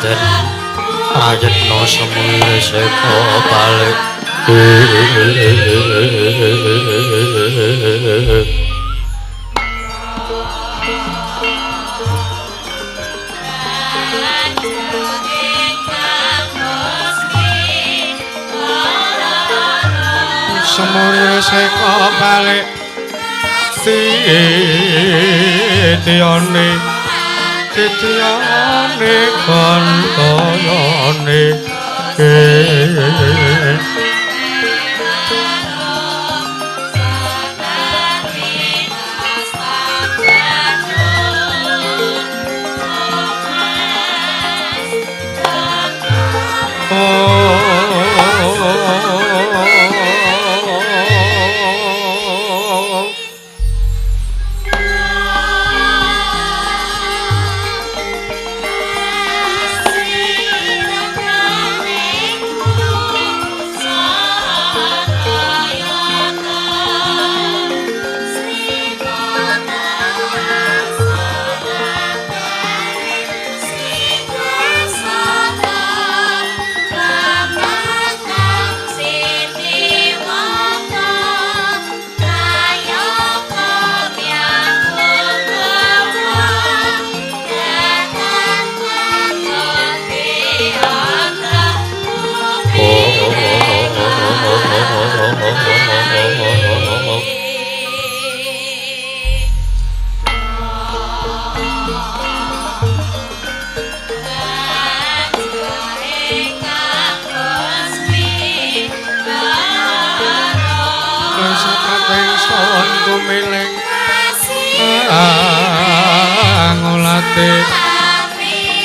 Raden Prayitna Semuli Seka balik. Semuli Seka balik sitiyane sitiyane kantayane.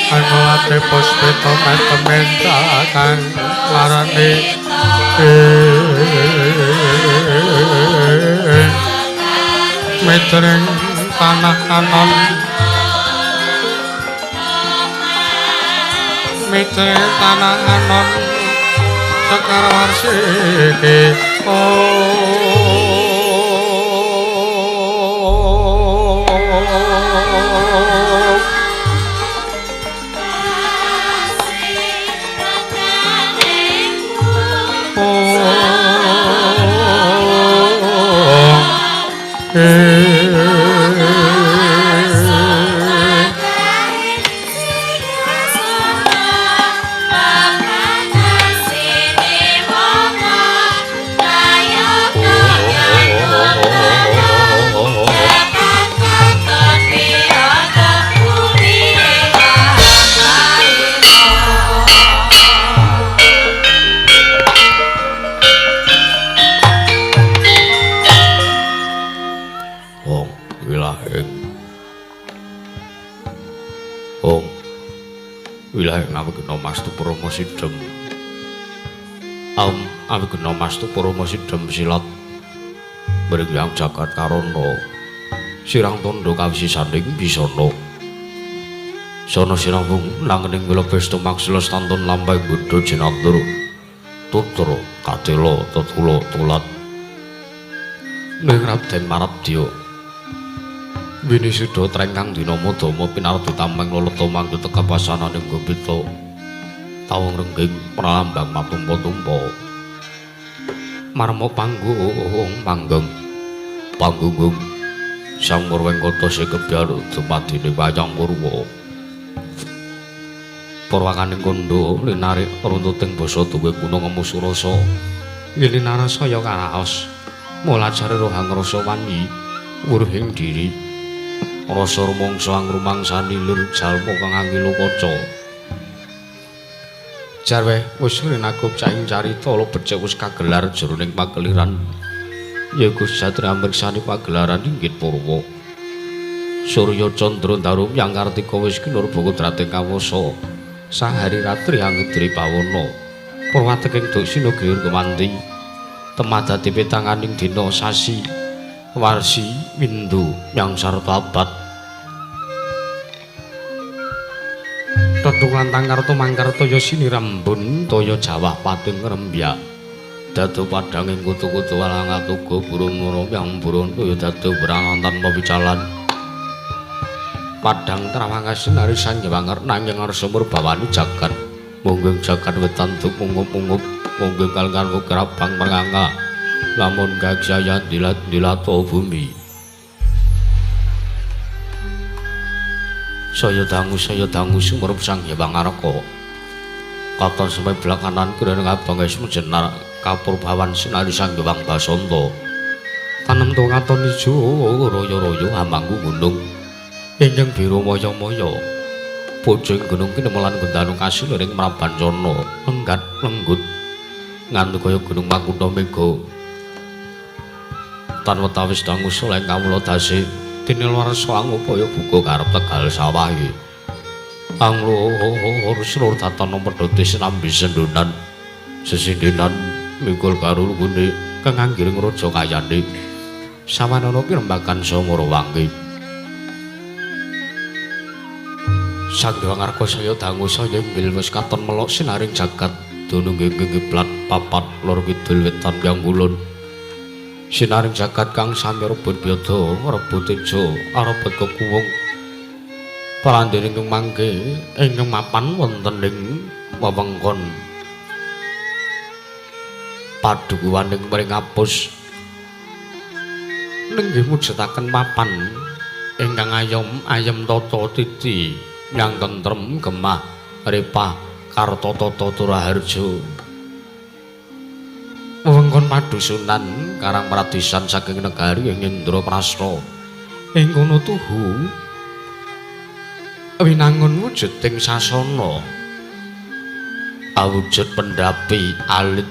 Angolate puspita metementa kang larane metring tanah anon metring tanah anon sekar warsike. Sidem awigena mastu parama sidem silat mring jagat karana sirang tandha kawisisaning bisana sana sinambung langening wilapesta maksila stantun lampahing bodha jinantur tutra katela tetula tulat ning Raden Marabdya winisudha trengkang dina madama pinardi tameng laleta manggeta kapasananing gobita tawung rengging pralambang matumpa-tumpa marma panggung panggung panggunggung sang Murwengkata sekebyar dumadine wayang purwa purwakaning kandha linarik runtuting basa duwe guna ngemu surasa wilinarasa ya karaos mulajare rohang rasa wanyi wuruhing diri rasa rumangsa angrumangsani lir jalma kang angilo kaca. Jarwe wis rinakup saing carita lo becik wis kagelar jroning pageliran yaiku satria mriksani pagelaran inggit purwa Surya Candra Daru yang Kartika wis kinurba kodrating kawasa sahari ratri angedri pawana purwateking duksina griya kemanti temadati petanganing dina sasi warsi windu yang sarta abad Tetung lantang karta mangkarta ya sinirambun toya jawah pating rembyak dadu padanging kutu-kutu walangatuga burung nura yang burung toya dadu berangan tanpa picalan Padhang trawangase nari sanjewanger nanging ngarsa murbawani jagat. Mungging jagat wetan tumungup-ungup, mungging kalngan kerabang mrenganga. Lamun gagsayan dilat-dilata bumi. Saya dangu sumrep Sang Hyang Arka. Katon sampe belakanan kirang abang es menjenar kapurbawan sinari Sang Hyang Basanta. Tanem to katon ijo royo-royo amangku gunung. Ingkang biru maya-maya. Pucung gunung kinemelan gendanu kasilir ing Mrabancana, lenggat lenggut. Nganti kaya gunung Makutha Mega. Tan wetawis dangu saleh kawula dase tinilwarsa angupaya buka karep Tegal sawahe. Anglur slur datan pedhote sinambi sendonan sesindenan mikul karo lungune kang anggiring raja kayane. Sawanana pirembagan samara wangke. Sang Hyang Arka saya dangu saya inggil wis katon melok sinaring jagat dunung kiblat papat lor kidul wetan yang kulon. Sinaring jagat kang sami rebut byada rebut teja arebut kekuwung. Parandene ingkang mangke ingkang mapan wonten ing wewengkon padukuhan ing Pringapus. Nenggih mujudaken papan ingkang ayom ayem tata titi yang tentrem gemah repah karta tata turaharja. Wewengkon padusunan Karang Pradisan saking negari ing Indraprasta. Ing kono tuhu winangun wujuding sasana awujud pendapi alit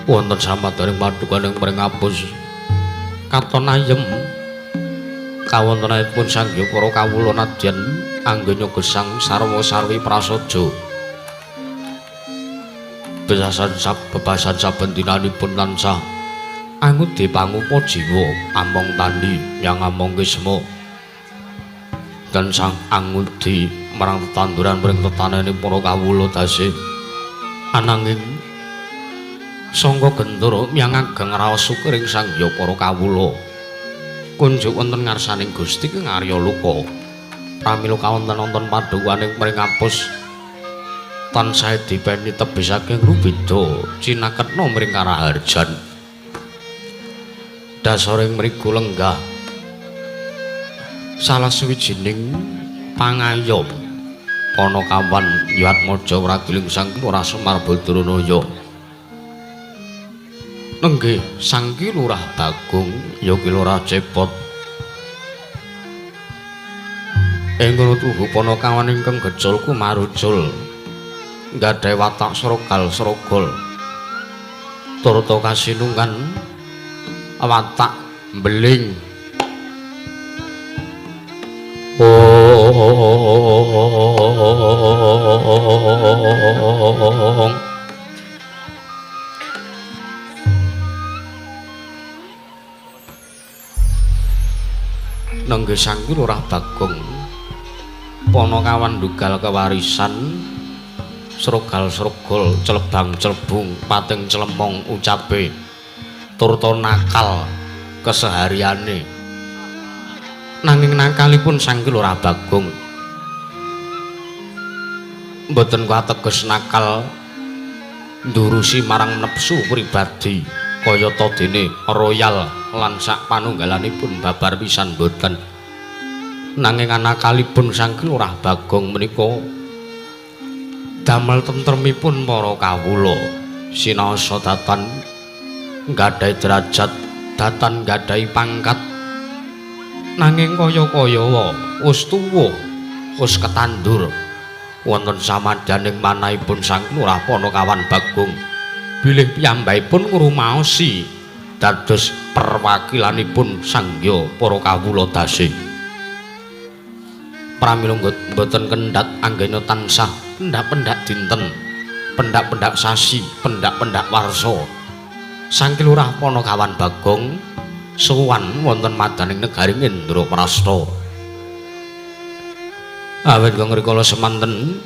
wonten samadaring padukaning Pringapus. Katon ayem kawontenanipun Sang Hyang para kawula nadyan anggenya gesang sarwa sarwi prasaja. Bebasan saben dinanipun tansah angudi pangupa jiwa among tani yang among kisma. Tansah angudi marang tetanduran mring tetanene para kawula dase. Ananging sangka gentur miyang ageng raos syukuring Sang Hyang para kawula. Kunjuk wonten ngarsaning Gusti Kang Arya Loka. Pramila kawonten wonten padukaning Pringapus tansah dipeni tebih saking rubeda cinaketna mring karaharjan. Dasaring mriku lenggah salah sawijining pangayom Panakawan Yatmaja Wragiling Sang Lurah Semar Badranaya. Nenggih Sang Ki Lurah Bagong ya Ki Lurah Cepot. Ing kono tuhu Panakawan ingkang gejol kumarucul gadhahi watak srogal srogol turta kasinungan watak mbeling. Ong Nenggih Sang Ki Lurah Bagong Panakawan ndugal kewarisan srogal srogol celebang celebung pating celemong ucape turta nakal kesehariane. Nanging nakalipun Sang Ki Lurah Bagong mboten kateges nakal ndurusi marang nepsu pribadi kayata dene royal lan sak panunggalanipun babar pisan mboten. Nanging anakalipun Sang Ki Lurah Bagong menika damel tentremipun para kawula sinaosa datan nggadahi derajat datan nggadahi pangkat nanging kaya-kaya wis tuwa wis ketandur wonten samadyaning manahipun Sang Lurah Panakawan Bagong bilih piyambakipun ngrumaosi dados perwakilanipun Sang Hyang para kawula dase. Pramila mboten kendhat anggena tansah pendak-pendak dinten, pendak-pendak sasi, pendak-pendak warsa. Sang Ki Lurah Panakawan Bagong sowan wonten madaning negari Indraprasta. Awit ngrikala semanten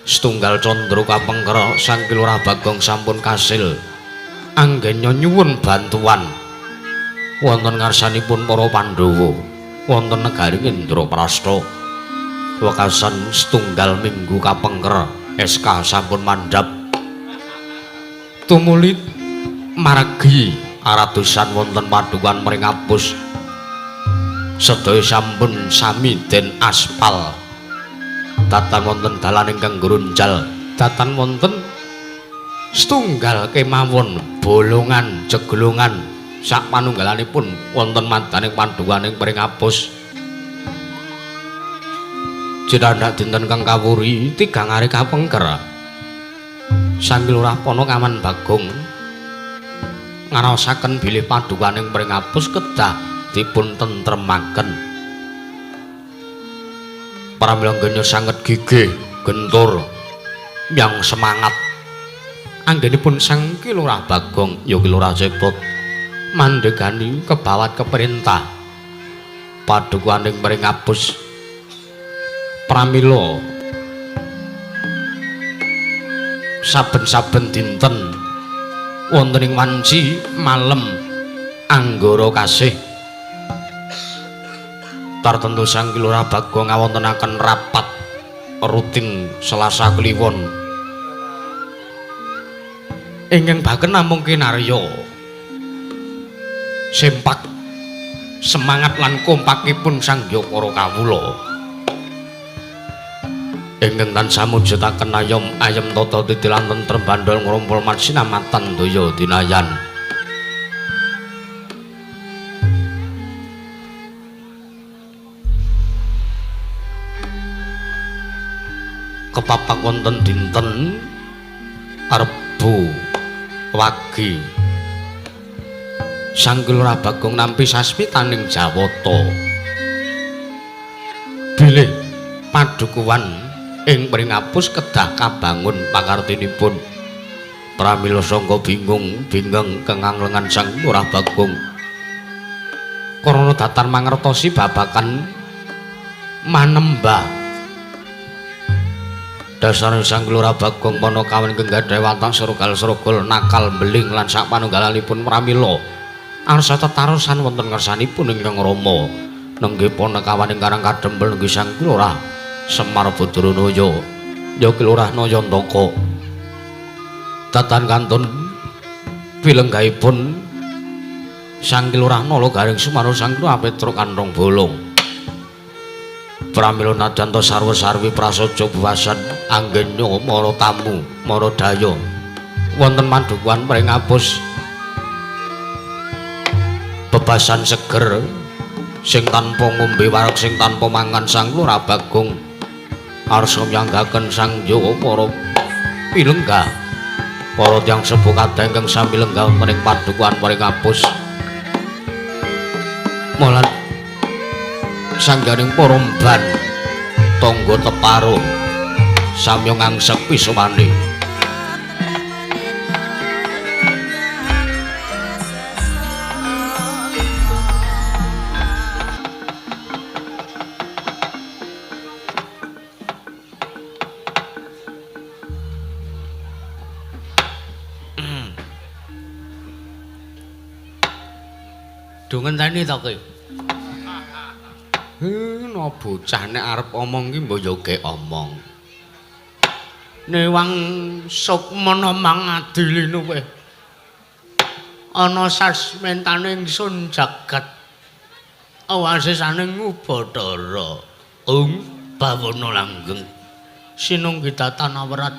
setunggal candra kapengker Sang Ki Lurah Bagong sampun kasil anggenya nyuwun bantuan wonten ngarsanipun para Pandhawa. Wonten negari Indraprasta. Wekasan setunggal minggu kapengker SK sampun mandhap. Tumuli margi aradosan wonten padukuhan Pringapus. Sedaya sampun sami den aspal. Datan wonten dalan ingkang grunjal, datan wonten setunggal kemawon bolongan jeglongan sak panunggalanipun wonten madaning padukuhan Pringapus. Cinandak dinten kang kawuri tigang ari kapengker. Sang Lurah Ponokawan Bagong ngaraosaken bilih padukuhan Pringapus kedah dipun tentremaken. Pramila sanget gigih gentur yang semangat anggenipun Sang Ki Lurah Bagong ya Ki Lurah Cepot mandegani kebawat keperintah padukuhan ing Pringapus. Pramila saben-saben dinten wonten ing wanci malem anggara kasih tartemtu Sang Ki Lurah Bagong ngawontenaken rapat rutin Selasa Kliwon ingkang baken namung kinarya sempak semangat lan kompakipun sang hyang para kawula ingkang tansah mujudaken ayom ayem tata titi lan tentrem bandhol ngrumpul masinamatan daya dinayan. Kepapak wonten dinten Rebo Wage Sang Ki Lurah Bagong nampi sasmitaning jawata bilih padukuhan ing Pringapus kedah kabangun pakartinipun. Pramila sangka bingung bingeng kenganglengan Sang Lurah Bagong karana datan mangertosi babakan manembah. Dasare Sang Lurah Bagong Ponokawan ingkang gadhahi watak srugal-srugul nakal beling lan sak panunggalanipun pramila arsa tetarosan wonten ngersanipun ingkang rama nenggih Ponokawan ingkang kadhempel nenggih Sang Ki Lurah Semar Badranaya ya Ki Lurah Nayantaka. Datan kantun pilenggahipun Sang Ki Lurah Nala Garing Sumaro Sang Ki Lurah Petruk Kanthong Bolong. Pramila nadyan ta sarwa-sarwi prasaja buwasan anggenya mara tamu mara daya wonten padukuhan Pringapus bebasan seger sing tanpa ngombe wareg sing tanpa mangan Sang Lurah Bagong arsa nyanggaken sang hyang para pilenggah para tiyang sepuh kathah ingkang sami lenggah wonten ing padukuhan Pringapus. Molan sangganing para mban tangga teparo samya ngangsek pisowane. Do ngenteni to kowe? No bocah nek arep omong ki mbok yo gek omong. Newang sukmana mangadili luwih. Ana sasmentane ingsun jagat. Awasisaning Ubathara. Ung bawana langgeng. Sinunggi datan awrat.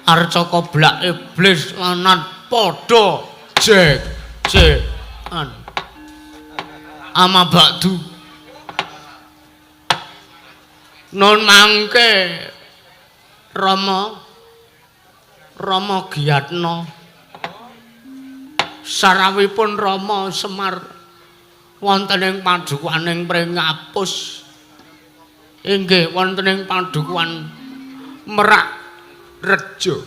Arca koblak iblis lanat padha jek jekan. Ama bakdu. Nun mangke Rama Rama Giyatna sarawipun Rama Semar wonten ing padukuhaning Pringapus inggih wonten ing padukuhan Merak Rejo.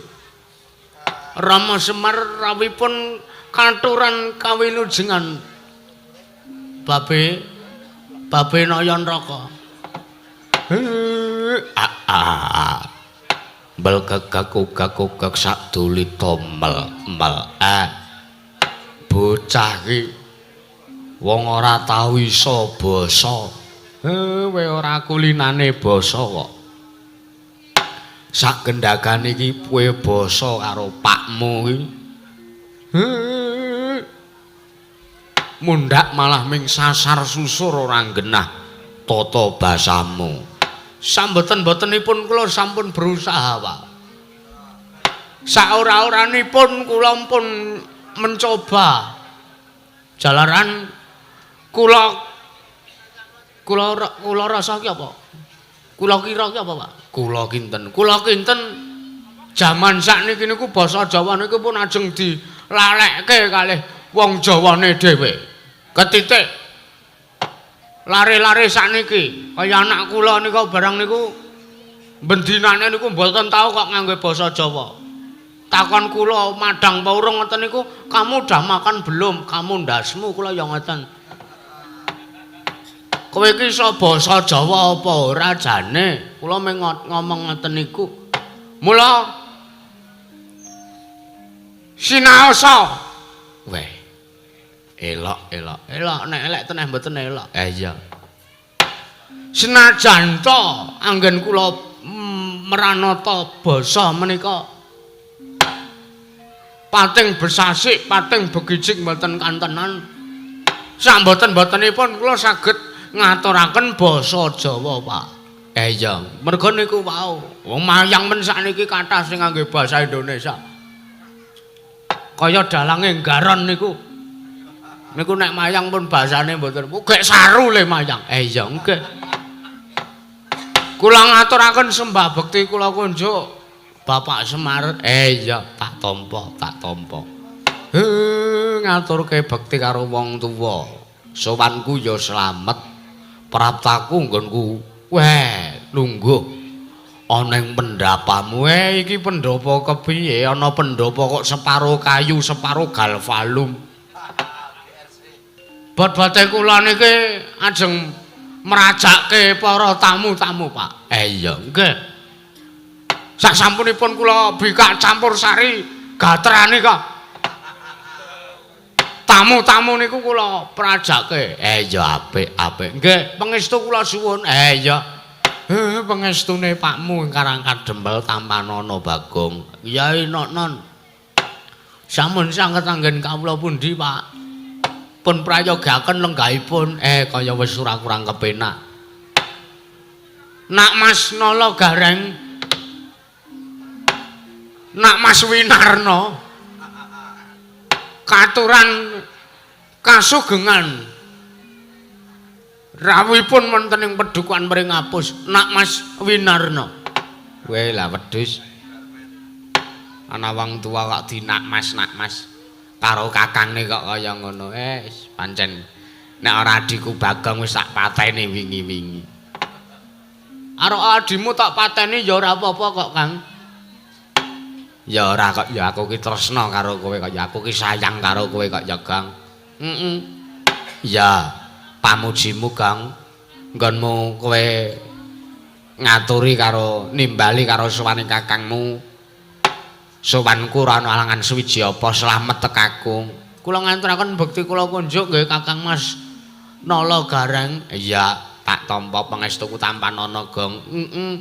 Rama Semar rawipun katuran kawilujengan Babe Babe Nayantaka. Bel gagak gagak sak duli tomel mel. Bocah iki Wong ora tau iso basa. Kowe ora kulinane basa kok. Sak gendagane iki kowe basa karo pakmu iki. Mundhak malah ming sasar susur ora genah tata basamu. Samboten-botenipun kula sampun berusaha, Pak. Saora-oranipun kula pun mencoba. Jalaran kula kula kula rasa ki apa? Kula kira ki apa, Pak? Kula kinten. Kula kinten jaman sakniki niku basa Jawa niku pun ajeng dilalekke kalih wong Jawane dhewe. Ketitik lare-lare sakniki kaya anak kula nika barang niku bendinane niku mboten tau kok nganggo basa Jawa. Takon kula madang apa urung ngoten niku, "Kamu udah makan belum?" "Kamu ndasmu," kula ya ngoten. Kowe iki iso basa Jawa apa ora jane? Kula mung ngomong ngoten niku. Mula sinaosa. Weh. Elok, elok. Elok nek elek teneh mboten elok. Iya. Senajan to anggen kula meranata basa menika pating besasik, pating begijik mboten kantenan. Sak mboten-mbotenipun kula saged ngaturaken basa Jawa, Pak. Iya, merga niku wau. Wong mayang men sakniki kathah sing ngangge basa Indonesia. Kaya dalange Garon niku. Niku nek mayang pun basane mboten. Gek saru le mayang. Iya, nggih. Kula ngaturaken sembah bekti kula kunjuk Bapak Semar. Iya, tak tampa, tak tampa. Ngaturke bekti karo wong tuwa. Sowanku ya slamet. Praptaku nggonku. Weh, lungguh ana ing pendapamu. Iki pendhapa kepiye? Ana pendhapa kok separo kayu, separo galvalum. Bot-bote kula niki ajeng mrajake para tamu-tamu, Pak. Iya, nggih. Sak sampunipun kula bikak campur sari gatrane kok. Tamu-tamu niku kula prajake. Iya, apik, apik. Nggih, pangestu kula suwun. Iya. Pangestune pakmu ing Karang Kadempel tampanana Bagong. Yai Nonon. Sampun sanget anggen kawula pundi, Pak? Pun prayogaken lenggahipun. Kaya wis ora kurang kepenak. Nak Mas Nala Gareng. Nak Mas Winarno. Katuran kasugengan. Rawuhipun wonten ing pedukuhan Mringapus, Nak Mas Winarno. Weh lah wedhus. Ana wong tuwa kok dinak Mas, nak Mas. Karo kakangne kok kaya ngono. Pancen nek ora adhiku Bagong wis tak pateni wingi-wingi. Arok adhimu tak pateni ya ora apa-apa kok, Kang. Ya ora kok, ya aku ki tresna karo kowe kok, ya aku ki sayang karo kowe kok ya, Gang. Heeh. Ya, pamujimu, Gang. Nggonmu kowe ngaturi karo nimbali karo sowane kakangmu. Sowanku ora ana alangan suwiji apa slamet tekaku. Kula nganturaken bekti kula kunjuk nggih Kakang Mas Nala Gareng. Iya, tak tampa pangestuku tampanana, Gong. Heeh.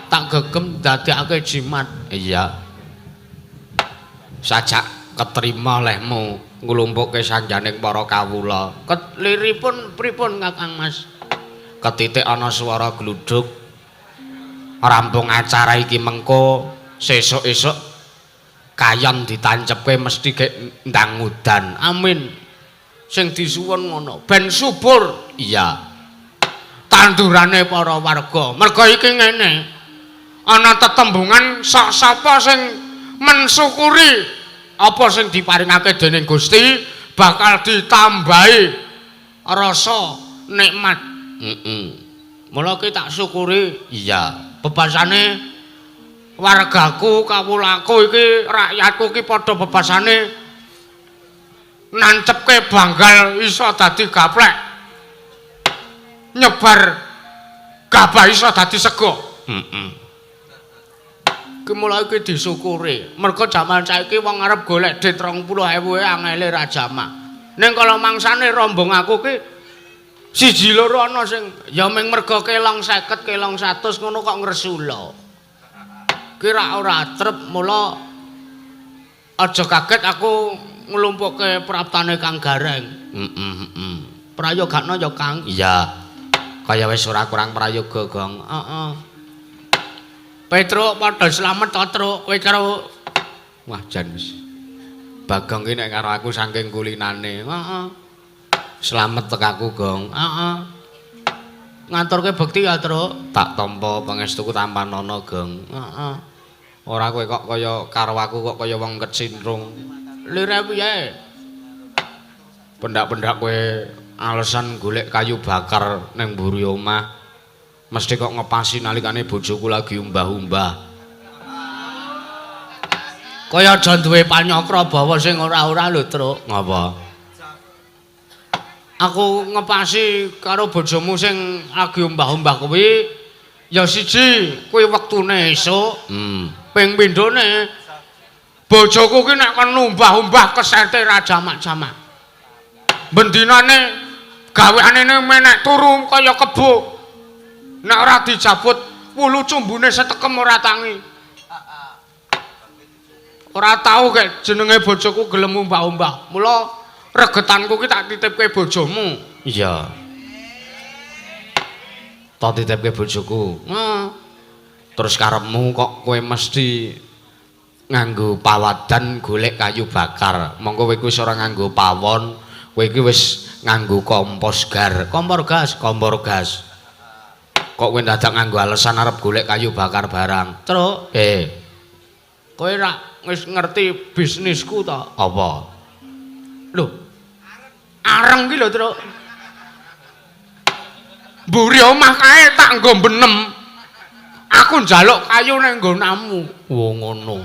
Tak gegem dadekake jimat. Iya. Sajak ketrima lehmu nglumpukke sanjaning para kawula. Keliripun pripun Kakang Mas? Ketitik ana swara gluduk. Rampung acara iki mengko sesuk esuk kayon ditancepke mesti gek ndang udan. Amin. Sing disuwun ngono, ben subur. Iya. Tandurane para warga. Merga iki ngene. Ana tetembungan sok sapa sing mensyukuri apa sing diparingake dening Gusti bakal ditambahi rasa nikmat. Heeh. Mula ki tak syukuri. Iya. Bebasane wargaku, kawulaku iki, rakyatku iki padha bebasane nancepke banggal iso dadi gaplek. Nyebar gabah iso dadi sego. Heeh. Ki mula iki disyukuri. Mergo jaman saiki wong arep golek dit 20.000 angele ra jamak. Ning kala mangsane rombong aku ki siji loro ana sing ya ming merga kelong 50, kelong 100 ngono kok ngresula. Ki ra ora trep, mula aja kaget aku nglumpukke praptane Kang Gareng. Heeh, heeh. Prayogakno ya, Kang. Iya. Kaya wis ora kurang prayoga, Gong. Heeh. Petruk padha slamet to, Truk? Kowe karo wah jan wis. Bagong ki nek karo aku saking kulinane. Heeh. Slamet tek aku, Gong. Heeh. Ngaturke bekti ya, Truk. Tak tampa pangestuku tampanana, Gong. Heeh. Ora kowe kok kaya karo aku kok kaya wong kecintrung. Lire piye? Pendak-pendak kowe alasan golek kayu bakar ning mburi omah. Mesti kok ngepasi nalikane bojoku lagi umbah-umbah. Kaya aja duwe panyakra bawa sing ora-ora lho, Truk. Ngapa? Aku ngepasi karo bojomu sing lagi umbah-umbah kuwi ya siji kuwi wektune esuk. Ping pindhone bojoku ki nek kon umbah-umbah kesete ra jamak-jamak. Bendinane gaweane menek turu kaya kebo. Nek ora dijabut wulu cumbune setekem ora tangi. Ora tau kek jenenge bojoku gelem umbah-umbah. Mula regetanku ki tak titipke bojomu. Iya. Tak titipke bojoku. Heeh. Terus karepmu kok kowe mesti nganggo pawadan golek kayu bakar. Mongko kowe wis ora nganggo pawon, kowe iki wis nganggo kompos gar, kompor gas, kompor gas. Kok kowe dadak nganggo alasan arep golek kayu bakar barang? Truk, kowe ra wis ngerti bisnisku to? Apa? Lho. Areng ki lho, Truk. Mburi omah kae tak nggo benem. Aku njaluk kayu ning nggonamu. Oh ngono.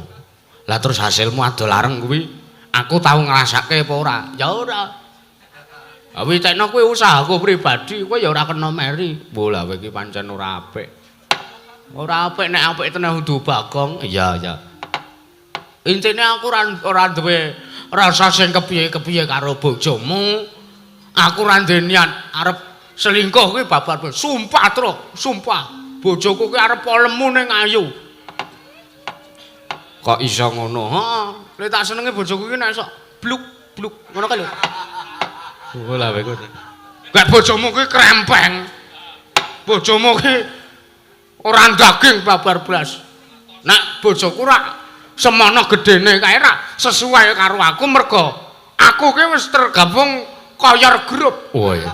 Lah terus hasilmu adol areng kuwi aku tau ngrasake apa ora? Ya ora. Witekno kuwi usahaku pribadi, kowe ya ora kena meri. Mbok lah kowe iki pancen ora apik. Ora apik nek apik tenan kudu Bagong. Iya, iya. Intine aku ora duwe rasa sing kepiye-kepiye karo bojomu. Aku ora duwe niat arep selingkuh kuwi babar. Sumpah, Truk, sumpah. Bojoku kuwi arep lemu ning ayu. Kok iso ngono? Heeh. Lek tak senenge bojoku ki nek sok bluk bluk ngono kae lho. Oh lah kowe. Gak bojomu kuwi krempeng. Bojomu ki ora daging babar blas. Nek bojoku rak semono gedene kae rak sesuai karo aku mergo aku ki wis tergabung koyor grup. Oh iya.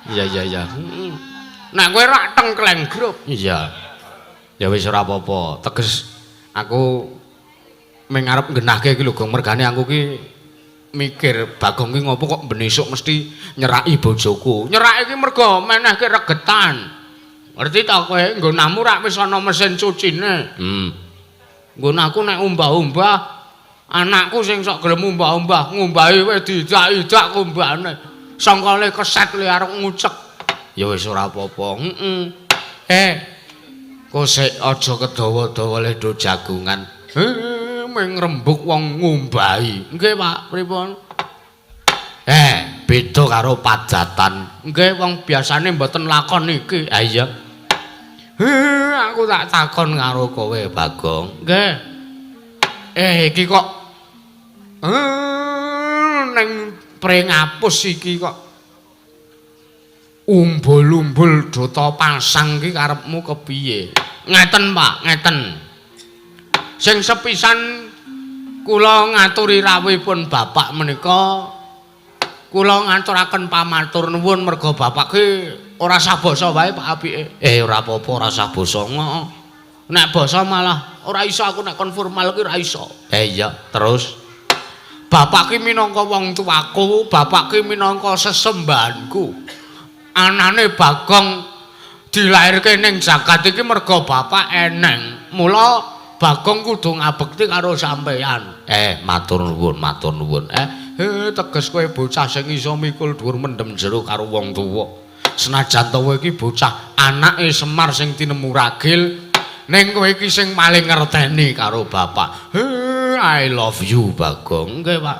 Iya iya iya. Heeh. Nek kowe rak tengkleng grup. Iya. Ya wis ora apa-apa. Teges aku ming arep nggenahke iki lho, Gong, mergane aku ki mikir Bagong ki ngopo kok ben esuk mesti nyeraki bojoku. Nyeraki ki mergo menehke regetan. Ngerti ta kowe nggonamu rak wis ana mesin cucine. Nggon aku nek umbah-umbah anakku sing sok gelem umbah-umbah ngumbahi wis diidak-idak kumbahane. Sangkale keset le arep ngucek. Ya wis ora apa-apa. Heeh. Kok sik aja kedawa-dawa le do jagongan. Ming rembug wong ngumbahi. Nggih, Pak, pripun? Beda karo padatan. Nggih, wong biasane mboten lakon iki. Ha iya. Aku tak takon karo kowe, Bagong. Nggih. Iki kok ning Pringapus iki kok umbul-umbul dota pasang ki karepmu kepiye? Ngeten, Pak, ngeten. Sing sepisan kula ngaturi rawuhipun bapak menika kula ngaturaken pamatur nuwun merga bapak ki ora sah basa wae Pak apike. Ora apa-apa ora sah basa. Nek basa malah ora iso aku nek kon formal ki ora iso. Iya, terus bapak ki minangka wong tuaku, bapak ki minangka sesembahanku. Anane Bagong dilairke ning jagat iki merga bapak eneng. Mula Bagong kudu ngabekti karo sampeyan. Matur nuwun, matur nuwun. Teges kowe bocah sing iso mikul dhuwur mendem jero karo wong tuwa. Senajan to kowe iki bocah anake Semar sing tinemu ragil, ning kowe iki sing paling ngerteni karo bapak. I love you, Bagong. Nggih, Pak.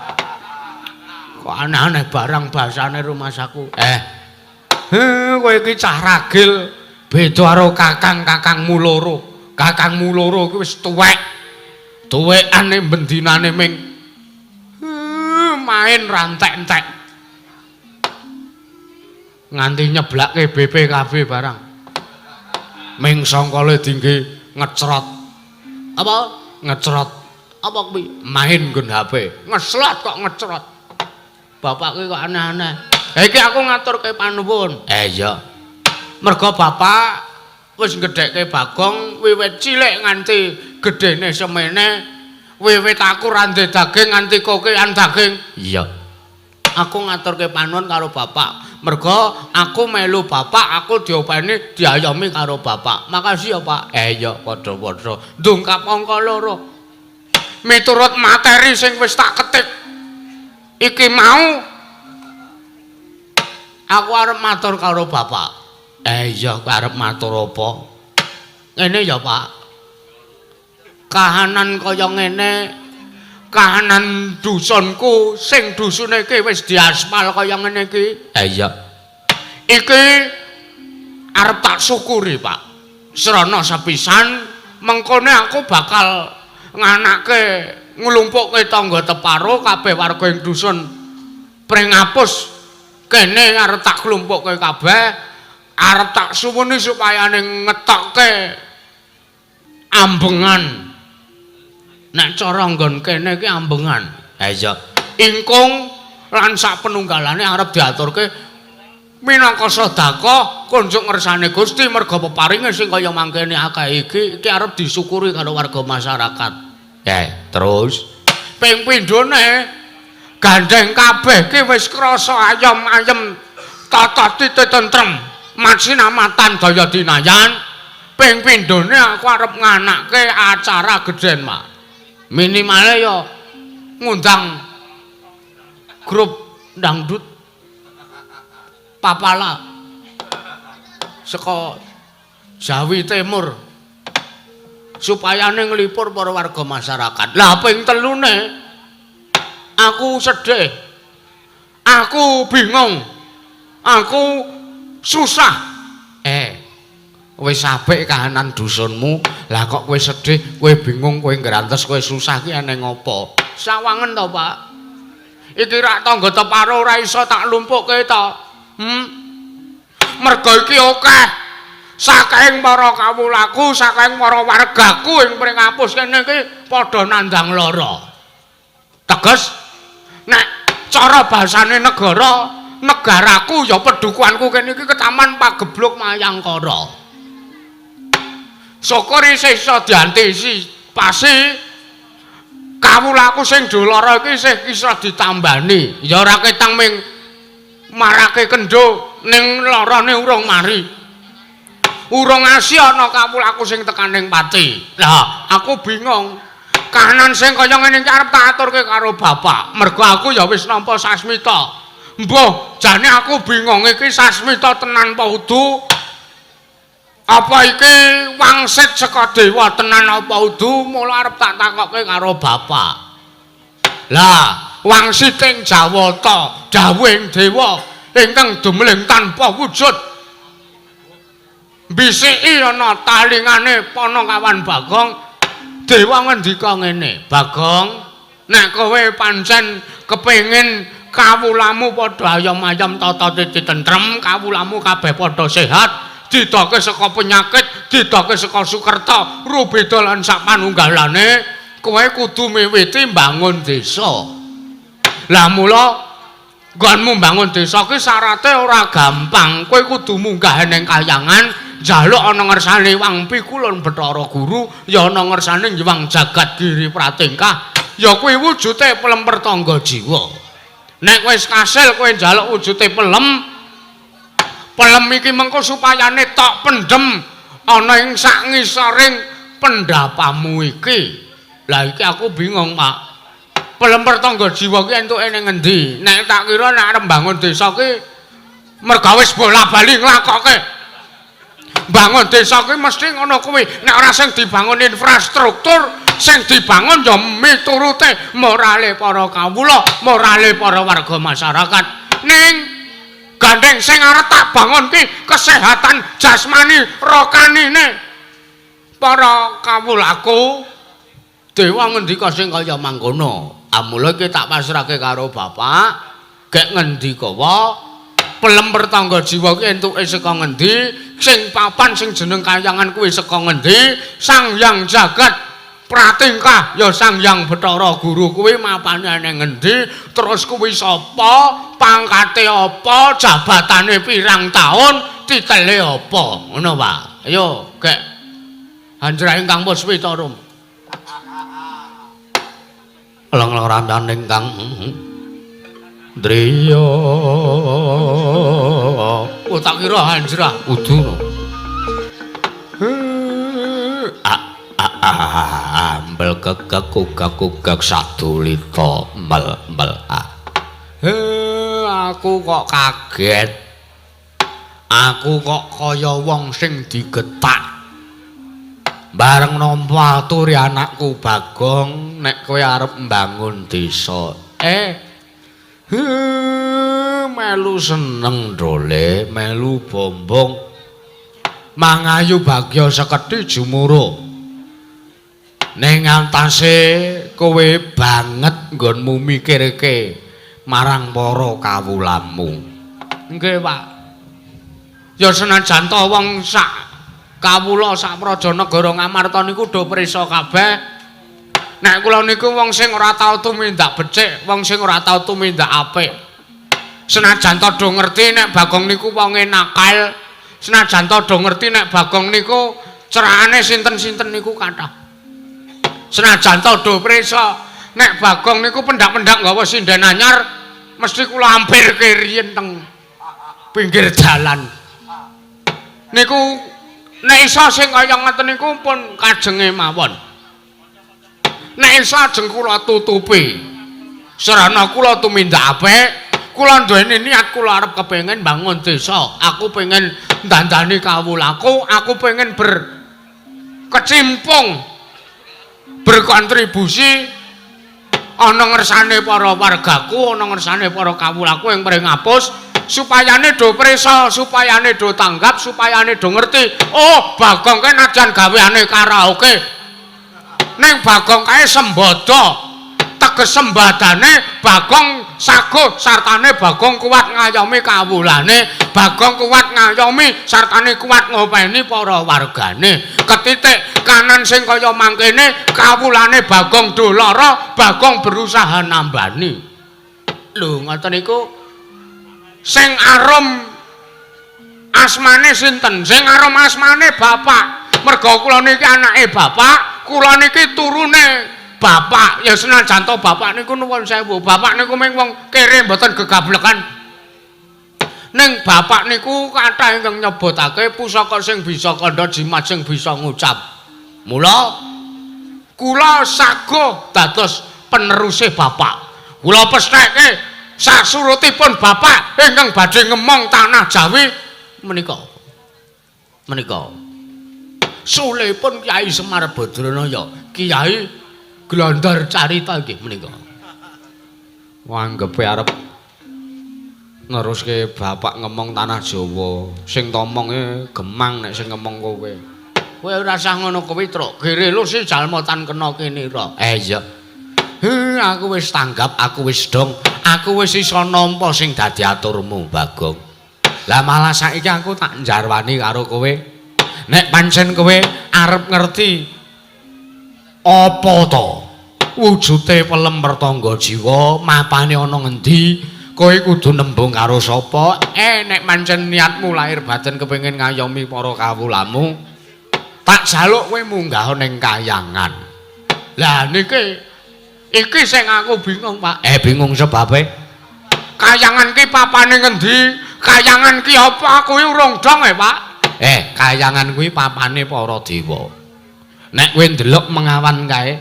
Kok aneh-aneh barang bahasane rumasaku. Kowe iki cah ragil beda karo kakang-kakangmu loro. Kakangmu loro kuwi wis tuwek. Tuwekane bendinane ming main rantek-entek. Nganti nyeblake BPKB barang. Ming sangkale dingge ngecrot. Apa? Ngecrot. Apa kuwi? Main nggon HP. Ngeslot kok ngecrot. Bapak kuwi kok aneh-aneh. Iki aku ngaturke panuwun. Iya. Mergo bapak wis ngedhekke Bagong wiwit cilik nganti gedene semene, wiwit aku ra ndek daging nganti kokean daging. Iya. Aku ngaturke panuwun karo bapak. Mergo aku melu bapak, aku diopeni, diayomi karo bapak. Makasih ya, Pak. Iya, padha-padha. Ndungkap angka 2. Miturut materi sing wis tak ketik iki mau, aku arep matur karo bapak. Iya, kowe arep matur apa? Ngene ya, Pak. Kahanan kaya ngene, kahanan dusunku sing dusune iki wis diaspal kaya ngene iki. Iya. Iki arep tak syukuri, Pak. Srana sepisan mengkone aku bakal nganake nglumpukke tangga teparo kabeh warga ing dusun Pringapus kene arep tak klumpukke kabeh, arep tak suwuni supaya ngetokke ambengan. Nek cara nggon kene iki ambengan. Iya. Ingkung lan sak penunggalane arep diaturke minangka sedekah kunjuk ngersane Gusti, merga peparinge sing kaya mangkene akeh iki, iki arep disyukuri karo warga masyarakat. Terus ping pindhone gandeng kabeh ki wis krasa ayem-ayem, tata titi tentrem, masinamatan daya dinayan. Ping pindhone aku arep nganake acara gedhen, Pak. Minimale ya ngundang grup dangdut Papala saka Jawi Timur supaya nglipur para warga masyarakat. Lah ping telune aku sedih. Aku bingung. Aku susah. Wis apik kahanan dusunmu, lah kok kowe sedih, kowe bingung, kowe ngrantes, kowe susah ki eneng apa? Sawangen to, Pak. Iki rak tangga teparo ora iso tak lumpukke to. Mergo iki akeh. Saking para kawulaku, saking para wargaku ing Pringapus kene iki padha nandang lara. Teges nek cara bahasane negara, negaraku ya pedukuhanku kene iki ketaman Pagebluk Mayangkara. Syukur isih iso diantisipasi, kawulaku sing do lara iki isih iso ditambani. Ya ora ketang ming marake kendho ning larane urung mari. Urung asi ana kawulaku sing tekaning pati. Lah, aku bingung. Kahanan sing kaya ngene iki arep tak aturke karo bapak. Mergo aku ya wis nampa sasmita. Mbuh, jane aku bingung iki sasmita tenan apa udu? Apa iki wangsit saka dewa tenan apa udu? Mula arep tak takokke karo bapak. Lah, wangsiting Jawata, dawuhing dewa ingkang dumling tanpa wujud. Bisiki ana talingane Panakawan Bagong, dewa ngendika ngene, "Bagong, nek kowe pancen kepengin kawulamu padha ayem-ayem tata titi tentrem, kawulamu kabeh padha sehat, didoke saka penyakit, didoke saka sukerta, rubeda lan sak panunggalane, kowe kudu miwiti mbangun desa." Lah mula nggonmu mbangun desa ki syarate ora gampang. Kowe kudu munggah ning kayangan, njaluk ana ngersane Wang Pikulun Bathara Guru, ya ana ngersane Hyang Jagat Giri Pratingkah, ya kuwi wujude pelem pertangga jiwa. Nek wis kasil kowe njaluk wujude pelem, pelem iki mengko supayane tok pendem ana ing sak ngisoring pendapamu iki. Lah iki aku bingung, Pak. Pelem pertangga jiwa ki entuke ning ngendi? Nek tak kira nek arep mbangun desa ki merga wis bola-bali nglakoke. Bangun desa ki mesti ngono kuwi. Nek ora sing dibangun infrastruktur, Sing dibangun ya miturute morale para kawula, morale para warga masyarakat. Ning gandeng sing arep tak bangun ki kesehatan jasmani rokanine para kawulaku. Dewa ngendika sing kaya mangkono. Amula iki tak pasrahke karo bapak, gek ngendika wae pelem pertangga jiwa ki entuke saka ngendi, sing papan sing jeneng kayangan kuwi saka ngendi, Sang Hyang Jagat Pratingkah ya Sang Hyang Bathara Guru kuwi mapane ning ngendi, terus kuwi sapa, pangkate apa, jabatane pirang taun, titele apa, ngono Pak. Ayo gek hanjrah ingkang puspita rum. Lang-lang ramyan ingkang driya. Oh tak kira hanjrah kudu no. Ambel kekek kugak-kugak sadulita mel-mel a. Aku kok kaget. Aku kok kaya wong sing digetak. Bareng nampa aturi anakku Bagong nek kowe arep mbangun desa. Melu seneng dole, melu bombong. Mangayu bagya sekedhi jumuro. Ning antase kowe banget nggonmu mikirke marang para kawulamu. Nggih, Pak. Ya senajan to wong sak kawula sak praja negara Ngamarta niku do prisa kabeh. Nek kula niku wong sing ora tau tumindak becik, wong sing ora tau tumindak apik. Senajan to do ngerti nek Bagong niku wonge nakal, senajan to do ngerti nek Bagong niku cerakane sinten-sinten niku kathah. Senajan to do prisa nek Bagong niku pendak-pendak nggawa sinden anyar, mesti kula ampirke riyin teng pinggir dalan. Niku nek iso sing kaya ngoten niku pun kajenge mawon. Nek iso ajeng kula tutupi. Sarana kula tumindak apik, kula duweni niat kula arep kepengin bangun desa. Aku pengen ndandani kawulaku, aku pengen berkecimpung, berkontribusi ana ngersane para wargaku, ana ngersane para kawulaku ing Pringapus, supayane do prisa, supayane do tanggap, supayane do ngerti. Oh, Bagong kae najan gaweane karaoke, ning Bagong kae sembada. Teges sembadane Bagong saguh sartane Bagong kuat ngayomi kawulane, Bagong kuat ngayomi sartane kuat ngopeni para wargane. Ketitik kanan sing kaya mangkene kawulane Bagong do lara, Bagong berusaha nambani. Lho ngoten niku sing arum asmane sinten? Sing arum asmane bapak. Merga kula niki anake bapak, kula niki turune bapak. Ya senajan to bapak niku nuwun sewu, bapak niku mung wong kere mboten gegablekan. Ning bapak niku kathah ingkang nyebutake pusaka sing bisa kandha jimat sing bisa ngucap. Mula kula saguh dados peneruse bapak. Kula pestheke sasurutipun bapak ingkang badhe ngemong tanah Jawi menika. Menika sulipun Kyai Semar Badranaya, Kyai Glondor Carita nggih menika. Wanggepe arep neruske bapak ngemong tanah Jawa, sing tomonge gemang nek sing ngemong kowe. Kowe ora usah ngono kuwi, Truk. Gere lu si jalma tan kena kinira. Iya. Aku wis tanggap, aku wis dong, aku wis iso nampa sing dadi aturmu, Bagong. Lah malah saiki aku tak njarwani karo kowe. Nek pancen kowe arep ngerti apa to wujude pelem pertangga jiwa, mapane ana ngendi, kowe kudu nembung karo sapa? Nek pancen niatmu lahir batin kepengin ngayomi para kawulamu, tak jaluk kowe munggah ning kayangan. Lah niki iki sing aku bingung, Pak. Bingung sebabe? Kayangan ki papane ngendi? Kayangan ki apa? Aku urung dong, Pak. Kayangan kuwi papane para dewa. Nek kowe ndelok mengawan kae.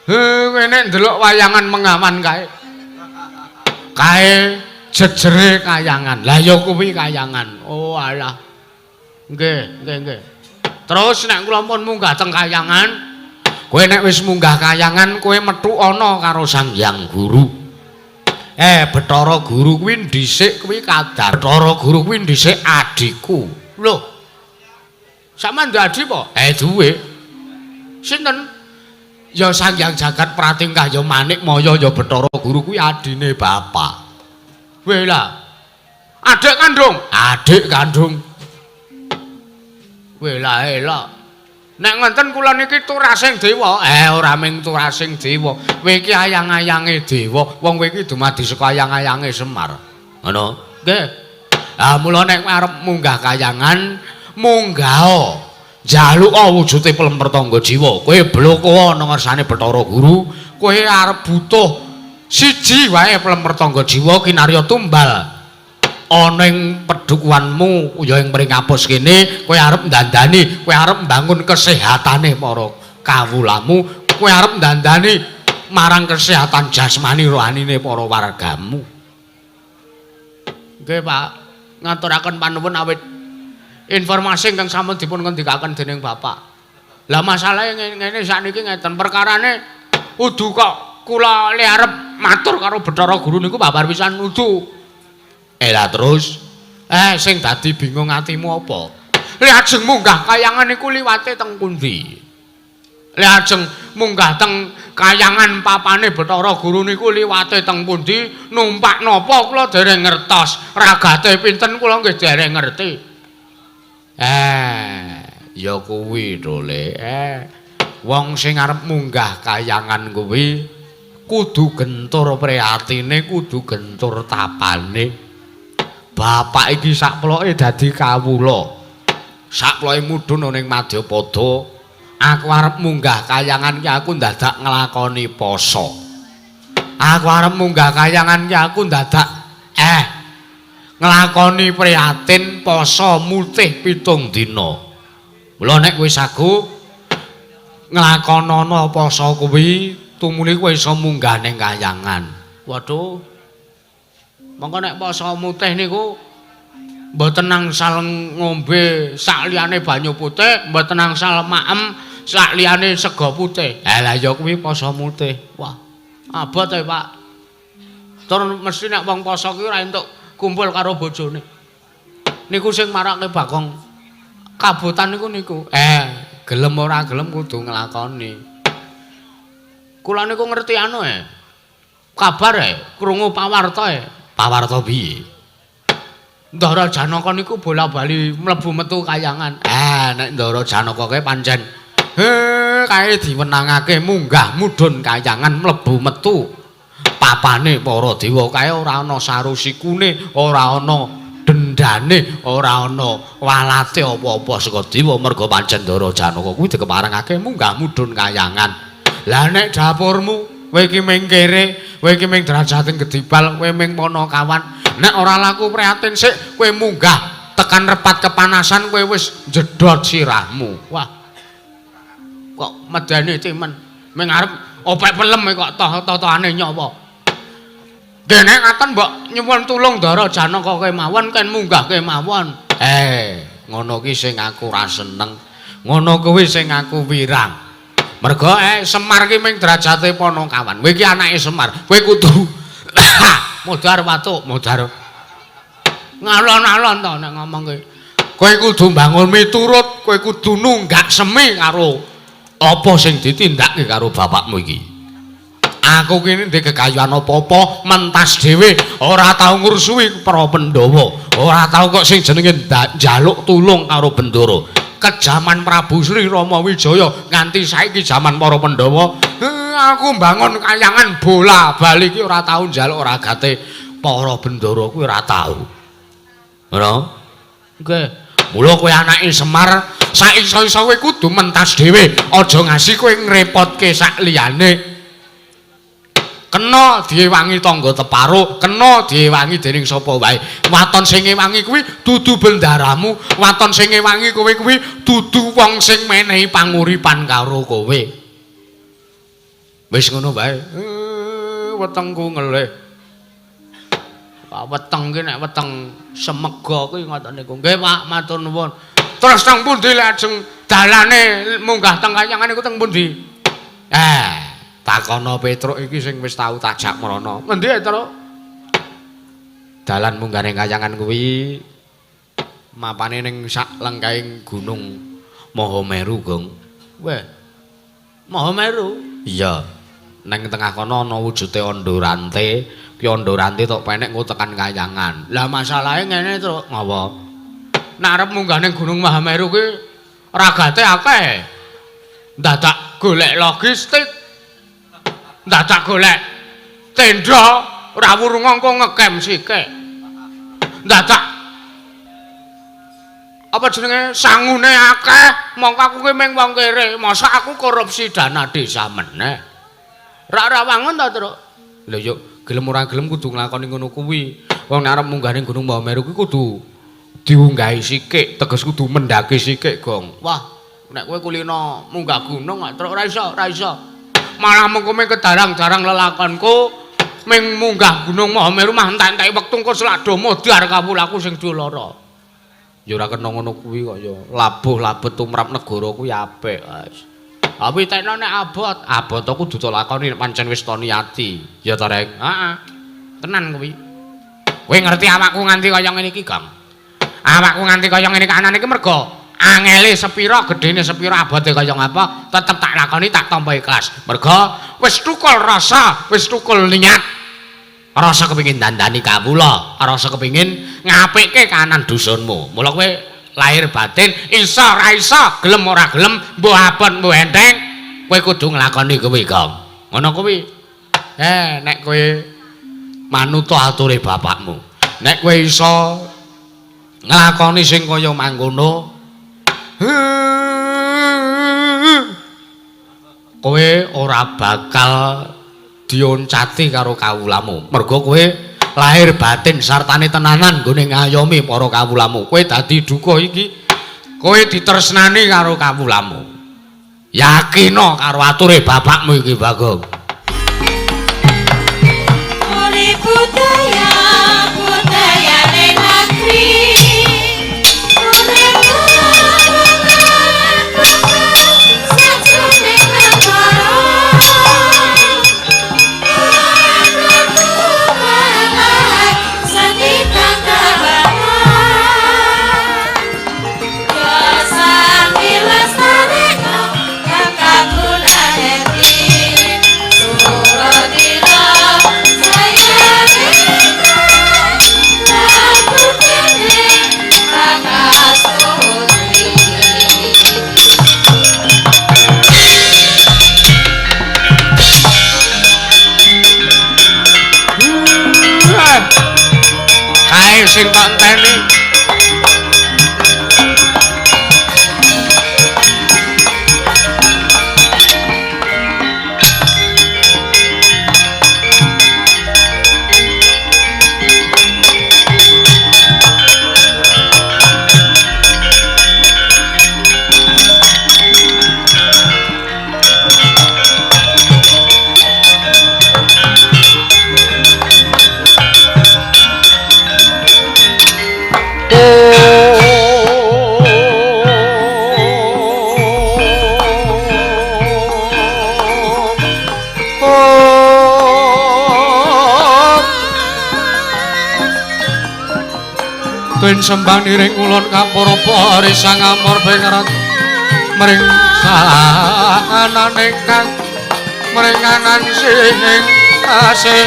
Kowe nek ndelok wayangan mengawan kae. Kae jejere kayangan. Lah ya kuwi kayangan. Oh alah. Nggih, nggih, nggih. Terus nek kula pun munggah teng kayangan, Kowe nek wis munggah kayangan kowe metu ana karo Sang Hyang Guru. Bathara Guru kuwi dhisik kuwi kadar. Bathara Guru kuwi dhisik adhiku. Lho. Sampeyan duwe adhi apa? Duwe. Sinten? Ya Sang Hyang Jagat Pratingkah ya Manikmaya ya Bathara Guru kuwi adine bapak. Weh lah. Adik kandung? Adik kandung. Weh lah elok. Nek ngoten kula niki turasing dewa. Ora ming turasing dewa. Kowe iki ayang-ayange dewa. Wong kowe iki dumadi saka ayang-ayange Semar. Ngono? Nggih. Ah mula nek arep munggah kayangan, munggah. Njaluka wujude plemper tangga jiwa. Kowe bloko ana ngersane Bathara Guru, kowe arep butuh siji wae plemper tangga jiwa kinarya tumbal. Ana ing pedukuhanmu ya ing Pringapus kene, kowe arep ndandani, kowe arep mbangun kesehatane para kawulamu, kowe arep ndandani marang kesehatan jasmani rohanine para wargamu. Nggih, Pak. Ngaturaken panuwun awit informasi ingkang sampun dipun ngendikaken dening Bapak. Lah masalahe ngene sakniki ngeten, perkarane udu kok kula le arep matur karo Bathara Guru niku babar pisan udu. Lah terus sing dadi bingung atimu apa? Le ajeng munggah kayangan niku liwate teng pundi? Le ajeng munggah teng kayangan papane Bathara Guru niku liwate teng pundi? Numpak napa kula dereng ngertos. Ragate pinten kula nggih dereng ngerti. Ya kuwi to Le. Wong sing arep munggah kayangan kuwi kudu gentur priatine, kudu gentur tapane. Bapak iki sakploke dadi kawula. Sakploke mudhun ning Madyapada. Aku arep munggah kayangan ki aku ndadak nglakoni poso. Aku arep munggah kayangan ki aku ndadak nglakoni prihatin poso mutih 7 dina. Mula nek kowe sagu nglakonana poso kuwi tumuli kowe iso munggah ning kayangan. Waduh. Mongko nek poso mutih niku mboten angsal ngombe sak liyane banyu putih, mboten angsal maem sak liyane sega putih. Lah ya kuwi poso mutih. Wah, abot e, Pak. Tur mesti nek wong poso kuwi ora entuk kumpul karo bojone. Niku sing marake Bagong kabotan niku niku. Gelem ora gelem kudu nglakoni. Kula niku ngerti anu Kabar krungu pawarta Pawarta piye? Ndara Janaka niku bola-bali mlebu metu kayangan. Nek Ndara Janaka kae pancen kae diwenangake munggah mudhun kayangan mlebu metu. Papane para dewa kae ora ana sarusikune, ora ana dendane, ora ana walate apa-apa saka dewa merga pancen Ndara Janaka kuwi dikeparengake munggah mudhun kayangan. Lah nek dapurmu kowe iki ming kere, kowe iki ming derajate gedibal, kowe ming panakawan. Nek ora laku prihatin sik, kowe munggah tekan repat kepanasan kowe wis jedhot sirahmu. Wah. Kok medeni timen. Ming arep opek pelem kok toh-tohane nyawa. Nggih nek ngaten mbok nyuwun tulung Ndara Janaka kemawon ken munggah kemawon. Ngono ki sing aku ora seneng. Ngono kuwi sing aku wirang. Mergo Semar ki ming derajate panakawan. Kowe iki anake Semar. Kowe kudu modar watuk, modar. Ngalon-alon to nek ngomong kowe. Kowe kudu mbangun miturut, kowe kudu nunggak semi karo apa sing ditindakake karo bapakmu iki. Aku kene ndek kekayaan apa-apa, mentas dhewe, ora tau ngrusuhi para Pandhawa, ora tau kok sing jenenge njaluk tulung karo Bendara. Kejaman Prabu Sri Rama Wijaya nganti saiki jaman para Pandhawa, aku mbangun kayangan bola bali iki ora tau njaluk ragate para Bendara kuwi ora tau. Ngono? Nggih. Mula kowe anake Semar, sak iso-iso kowe kudu mentas dhewe, aja ngasi kowe ngrepotke sak liyane. Kena diewangi tangga teparo, kena diewangi dening sapa wae. Waton sing ngewangi kuwi dudu bendaramu, waton sing ngewangi kowe kuwi dudu wong sing menehi panguripan karo kowe. Wis ngono wae. Wetengku ngelih. Pak weteng ki nek weteng semega kuwi ngoten niku. Nggih Pak, matur nuwun. Terus teng pundi lajeng dalane munggah teng kayangan niku teng pundi? Takono Petruk iki sing wis tau tajak mrono. Ngendi Truk? Dalan munggah ning Kayangan kuwi mapane ning sak lengkahing Gunung Mahameru, Gong. Weh. Mahameru? Iya. Neng tengah kono ana wujude ondo rante, ki ondo rante tok penek engko tekan Kayangan. Lah masalahe ngene, Truk, ngapa? Nek arep munggah ning Gunung Mahameru kuwi ragate akeh. Dadak golek logistik. Dadak golek tenda, ora wurung engko ngekem sikik. Dadak apa jenenge sangune akeh, mongko aku ki mung wong kere, masa aku korupsi dana desa meneh. Ora wangun ta, Truk? Lha yo gelem ora gelem kudu nglakoni ngono kuwi. Wong nek arep munggah ning Gunung Mahameru kuwi kudu diunggahi sikik, teges kudu mendaki sikik, Gong. Wah, nek kowe kulino munggah gunung, Truk, ora iso, ora iso. Malah mengko mung kedarang-darang lelakonku ming munggah Gunung Mahameru mah entek-enteki wektu engko selak do modar kawulaku sing do lara. Ya ora kena ngono kuwi kok ya. Labuh labet tumrap negara kuwi apik, Mas. Tapi tekno nek abot, abot kudu tok lakoni nek pancen wis to niati. Ya ta, Rek? Heeh. Tenan kuwi. Kowe ngerti awakku nganti kaya ngene iki, Kang? Awakku nganti kaya ngene kahanan iki mergo angele sepira, gedene sepira, abote kaya ngapa, tetep tak lakoni, tak tampa ikhlas. Mergo wis tukul rasa, wis tukul niat. Rasa kepengin dandani kawula, rasa kepengin ngapikke kahanan dusunmu. Mula kowe lahir batin iso ora iso, gelem ora gelem, mbuh abot mbuh enteng, kowe kudu nglakoni kuwi, Kang. Ngono kuwi. Nek kowe manut ature bapakmu, nek kowe iso nglakoni sing kaya mangkono, kowe ora bakal dioncati karo kawulamu. Mergo kowe lahir batin sartane tenanan nggone ngayomi para kawulamu. Kowe dadi duka iki, kowe ditresnani karo kawulamu. Yakino karo ature bapakmu iki, Bagong. Urip budaya, budayane negeri. Urip sajroning negara. Seni tataran. Jasani lestarekno kang kagunane. Suradila saya laku kene kangasuti. Kae sing tak enteni. Tuwin sembah niring ulun kapura pari sang amor pengerat mring saanane kang mringanan sing asih.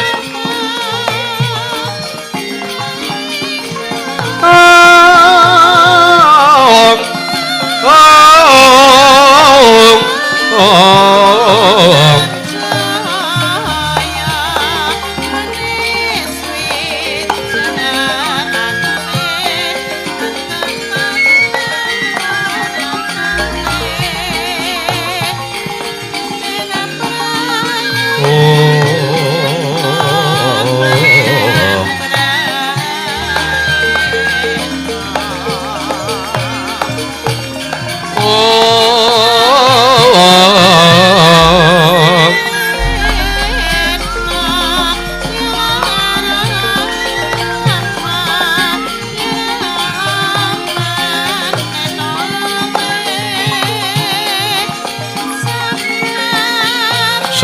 Om Om Om. Jaya manis wit jenengane. Om.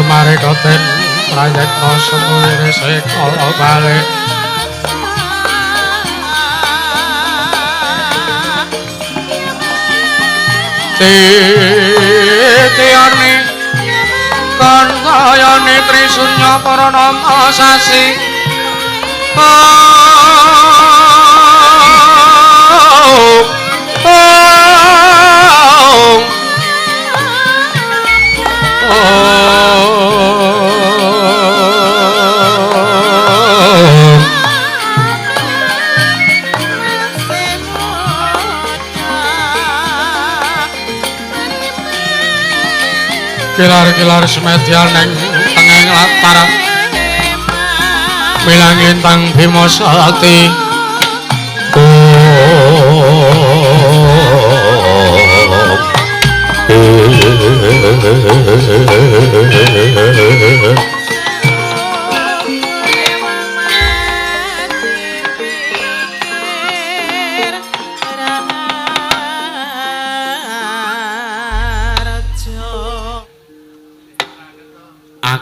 Semare koten prayekna semuwire sekala balik. Titiyane kantayane trisunya paranama sasi. Kilar-kilar semedyan ning tengahing latar milang intang Bima Sakti.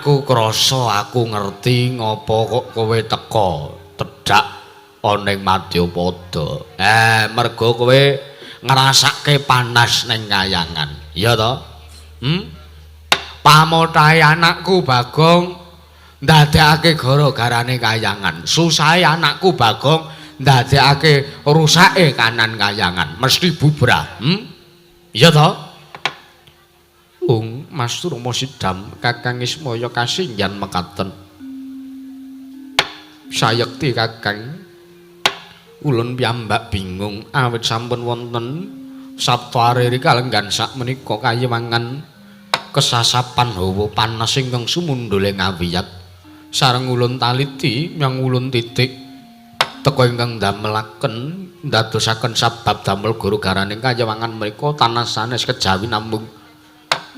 Aku krasa aku ngerti ngopo kok kowe teka tedhak ana ing Madyapada. Mergo kowe ngrasake panas ning kayangan. Iya to? Pamothahe anakku Bagong ndadekake gara-garane kayangan. Susahe anakku Bagong ndadekake rusake kanan kayangan. Mesti bubrah. Iya to? Mas Rama Sidam Kakang Ismaya kasinggihan mekaten. Sayekti Kakang, ulun piyambak bingung awit sampun wonten Sabta Ariri kalenggan sakmenika kayiwangan kesasapan hawa panas ingkang sumundhule ngawiyat. Sareng ulun taliti nyang ulun titik teka ingkang ndamelaken ndadosaken sabab damel gara-garaning kayiwangan menika tanah sanes kejawi namung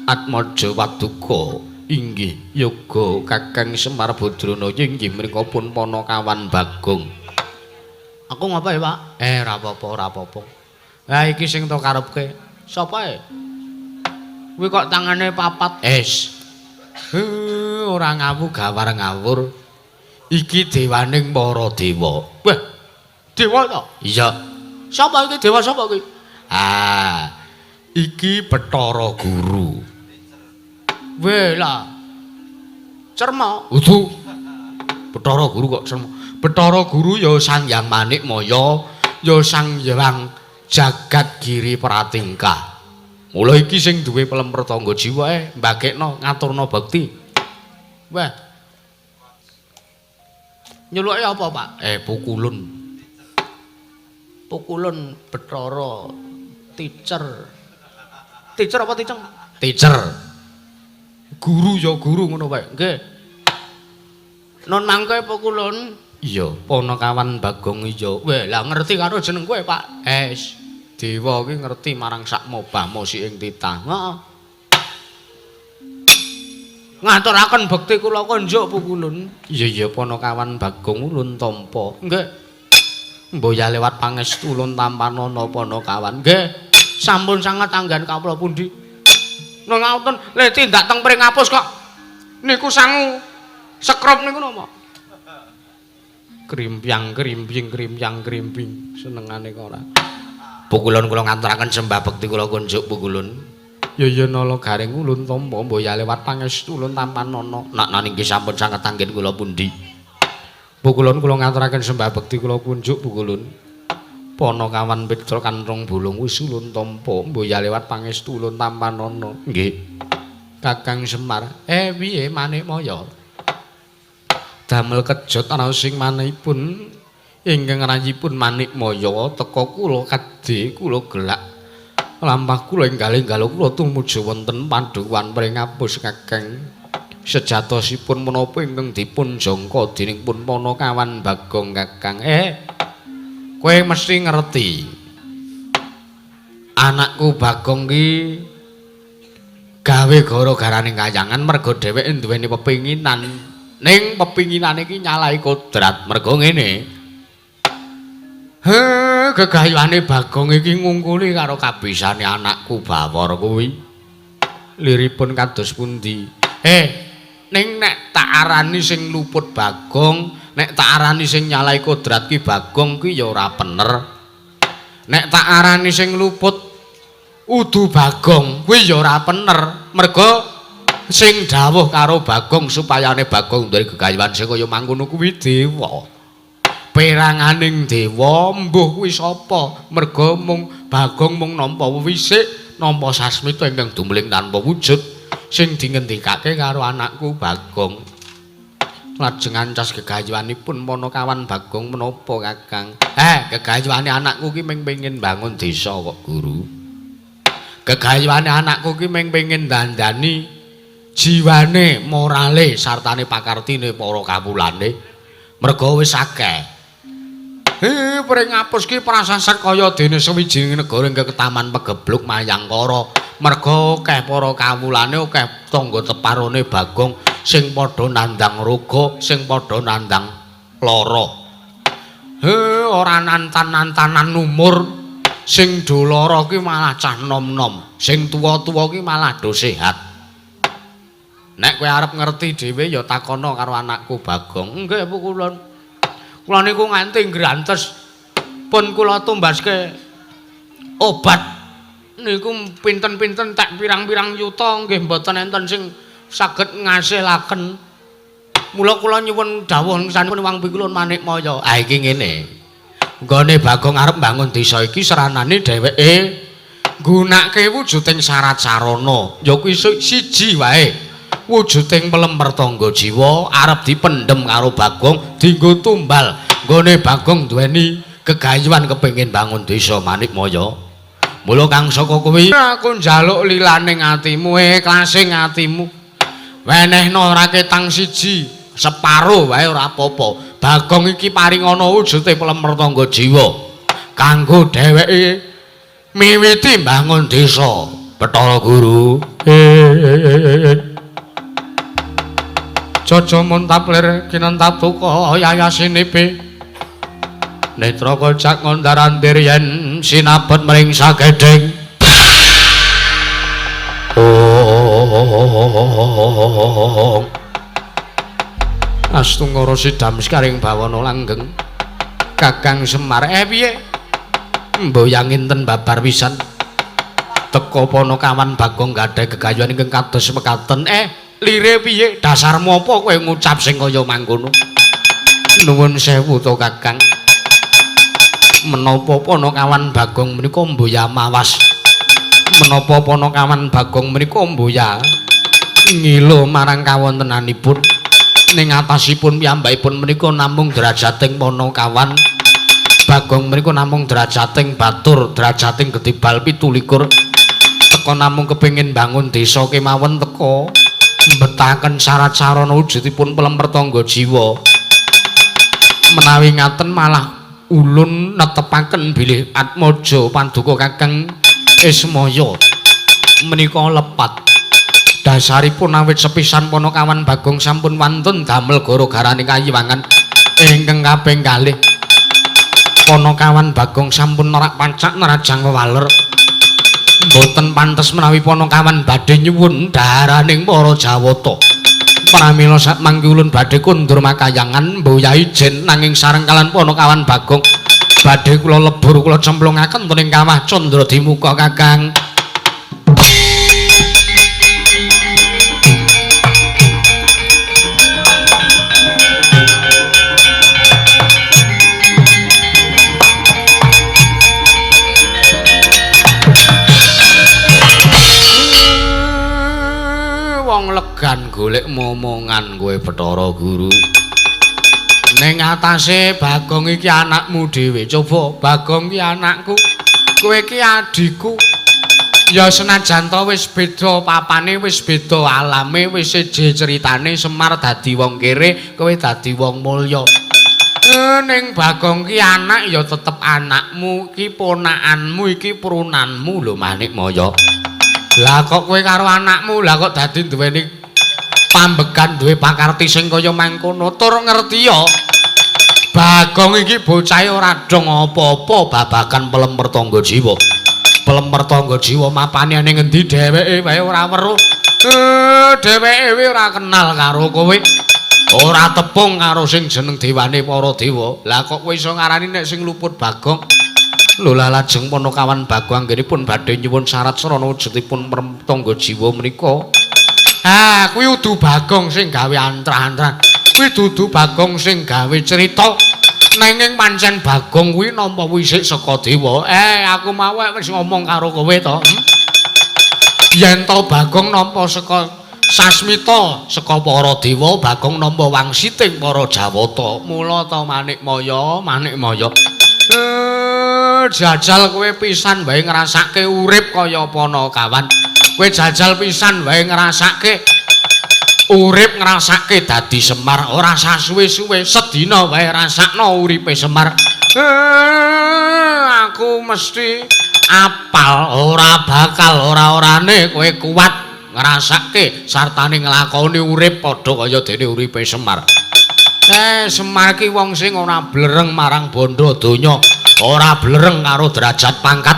Atmaja Waduka inggih yoga Kakang Semar Badranaya inggih mriku pun Panakawan Bagong. Aku ngapa ya, Pak? Ora apa-apa, ora apa-apa. Lah iki sing to karepke. Sapa e? Kuwi kok tangane papat. Es. Ora ngawu gawar ngawur. Iki dewaning para dewa. Wah. Dewa to? Iya. Sapa iki dewa sapa iki? Ah. Iki Bathara Guru. Weh lah. Cerma. Udu. Bathara Guru kok cerma. Bathara Guru ya Sang Hyang Manikmaya, ya Sang Hyang Jagat Giri Pratingkah. Mula iki sing duwe pelem pertangga jiwa mbagekno ngaturna bekti. Wah. Nyuluke apa, Pak? Pukulun. Pukulun Bathara Teacher. Teacher apa teacher? Teacher. Guru ya guru ngono wae. Nggih. Nun mangke Pukulun. Iya, Panakawan Bagong iya. Weh, lah ngerti karo jeneng kowe, Pak. Es. Dewa ki ngerti marang sak mobah mosi ing titah. Heeh. Ngaturaken bekti kula konjuk Pukulun. Iya iya Panakawan Bagong ulun tampa. Nggih. Mboya lewat pangestu ulun tampanana Panakawan. Nggih. Sampun sanget anggan kawula pundi. Nang ngaten le tindak teng Pringapus kok. Niku sangu sekrup niku napa? Krimpiang krimping krimpiang krimping senengane kok ora. Pukulun kula ngaturaken sembah bekti kula kunjuk Pukulun. Ya ya nala garing ulun tampa mboya lewat pangestu ulun tampanana. Nak niki sampun sanget anggen kula pundi. Pukulun kula ngaturaken sembah bekti kula kunjuk Pukulun. Panakawan Petra Kanthong Bolong wis ulun tampa mboya lewat pangestu ulun tampanana. Nggih. Kakang Semar, piye Manikmaya? Damel kejot ana sing manehipun ingkang rayipun Manikmaya teka kula kadhe kula gelak. Lampah kula enggal-enggal kula tumuju wonten Pandhuwan Pringapus Kakang. Sejatosipun menapa ingkang dipun jangka dening pun Panakawan Bagong Kakang. Kowe mesti ngerti. Anakku Bagong ki gawe gara-garane kayangan mergo dheweke duweni pepinginan. Ning pepinginane iki nyalahi kodrat mergo ngene. He, gegayuhane Bagong iki ngungkuli karo kabisane anakku Bawor kuwi. Liripun kados pundi? Ning nek tak arani sing luput Bagong, nek tak arani sing nyalahi kodrat ki Bagong ki ya ora bener. Nek tak arani sing luput udu Bagong kuwi ya ora bener. Mergo sing dawuh karo Bagong supayane Bagong duwe gegayuhan sing kaya mangkono kuwi dewa. Peranganing dewa mbuh kuwi sapa? Mergo mung Bagong mung nampa wisik, nampa sasmita ingkang dumling tanpa wujud sing dingendikake karo anakku Bagong. Lajeng ancas gegayuhanipun Panakawan Bagong menapa Kakang? Gegayuhane anakku ki mung pengin bangun desa kok, Guru. Gegayuhane anakku ki mung pengin dandani jiwane, morale sartane pakartine para kawulane. Merga wis akeh. Pring ngapus ki prasasat kaya dene sawijining negara ingkang ketaman pegebluk Mayangkara. Merga akeh para kawulane, akeh tangga teparone Bagong sing padha nandhang roga, sing padha nandhang lara. Ora nantan-nantanan umur, sing do lara ki malah cah nom-nom, sing tuwa-tuwa ki malah do sehat. Nek kowe arep ngerti dhewe ya takono karo anakku Bagong. Nggih, Bu kula. Kula niku nganti ngrantes pun kula tumbaske obat niku pinten-pinten tak pirang-pirang yuta nggih mboten enten sing saged ngasilaken. Mula kula nyuwun dawuh sanipun Wang Pikulun Manikmaya. Ah iki ngene. Nggone Bagong arep mbangun desa iki seranane dheweke nggunakake wujuding syarat sarana. Ya kuwi siji wae. Wujuding pelemper tangga jiwa arep dipendhem karo Bagong dienggo tumbal. Nggone Bagong duweni gegayuhan kepengin bangun desa Manikmaya. Mula kang saka kuwi aku njaluk lilaning atimu, ikhlase atimu. Wenehno ora ketang siji, separo wae ora apa-apa. Bagong iki paringana wujude pelemper tangga jiwa kanggo dheweke miwiti mbangun desa. Bathara Guru. Jaja muntap lir kinentap tuka yayasinipi. Netra kocak ngondarandir yen sinabet mring sagedhing. Oh. Astungkara sidam sekaring bawana langgeng. Kakang Semar, piye? Mboyang inten babar pisan. Teka Panakawan Bagong gadhah gegayuhan ingkang kados mekaten. Lire piye? Dasarmu apa kowe ngucap sing kaya mangkono? Nuwun sewu to Kakang. Menapa Panakawan Bagong menika mboya mawas? Menapa Panakawan Bagong menika mboya ngilo marang kawontenanipun? Ning atasipun piyambakipun menika namung derajating Panakawan Bagong menika namung derajating batur, derajating getibal 27. Teka namung kepengin bangun desa kemawon teka mbetaken syarat sarana wujudipun pelemper tangga jiwa. Menawi ngaten malah ulun netepaken bilih atmaja paduka Kakang Ismaya menika lepat. Dasaripun awit sepisan Panakawan Bagong sampun wantun damel gara-garane kayiwangan ingkang kaping kalih. Panakawan Bagong sampun nerak pancak nerajang wewaler. Mboten pantes menawi Panakawan badhe nyuwun daharaning para Jawata. Pramila sakmangke ulun badhe kondur makayangan mboya ijen nanging sareng kalian Panakawan Bagong badhe kula lebur kula cemplungaken wonten ing kawah Candra Dimuka Kakang. Wong legan golek momongan kowe Bathara Guru. Ning atase Bagong iki anakmu dhewe. Coba Bagong iki anakku, kowe iki adhiku. Ya senajan to wis beda papane, wis beda alame, wis seje ceritane. Semar dadi wong kere, kowe dadi wong mulya. Ning Bagong ki anak ya tetep anakmu, iki ponakanmu, iki prunanmu lho Manikmaya. Lah kok kowe karo anakmu, lah kok dadi duweni pambegan duwe pakarti sing kaya mangkono. Tur ngerti ya, Bagong iki bocahe ora dong apa-apa babagan pelemper tangga jiwa. Pelemper tangga jiwa mapane ning ngendi dheweke wae ora weruh. Dheweke kuwi ora kenal karo kowe. Ora tepung karo sing jeneng dewane para dewa. Lah kok kowe iso ngarani nek sing luput Bagong? Lho lah lajeng Panakawan Bagong anggenipun badhe nyuwun syarat srana wujudipun tangga jiwa menika. Ah, kuwi udu Bagong sing gawe antrah-antrah. Kuwi dudu Bagong sing gawe cerita. Nanging pancen Bagong kuwi nampa wisik saka dewa. Aku mau wis ngomong karo kowe to. Yen to Bagong nampa saka sasmita saka para dewa, Bagong nampa wangsiting para Jawata. Mula to Manikmaya, Manikmaya. Jajal kowe pisan wae ngrasake urip kaya Panakawan. Kowe jajal pisan wae ngrasake urip, ngrasake dadi Semar. Ora sasuwe-suwe sedina wae rasakno uripe Semar. Aku mesti apal ora bakal ora-orane kowe kuat ngrasake sartane nglakoni urip padha kaya dene uripe Semar. Semar ki wong sing ora blereng marang bondo donya, ora blereng karo derajat pangkat.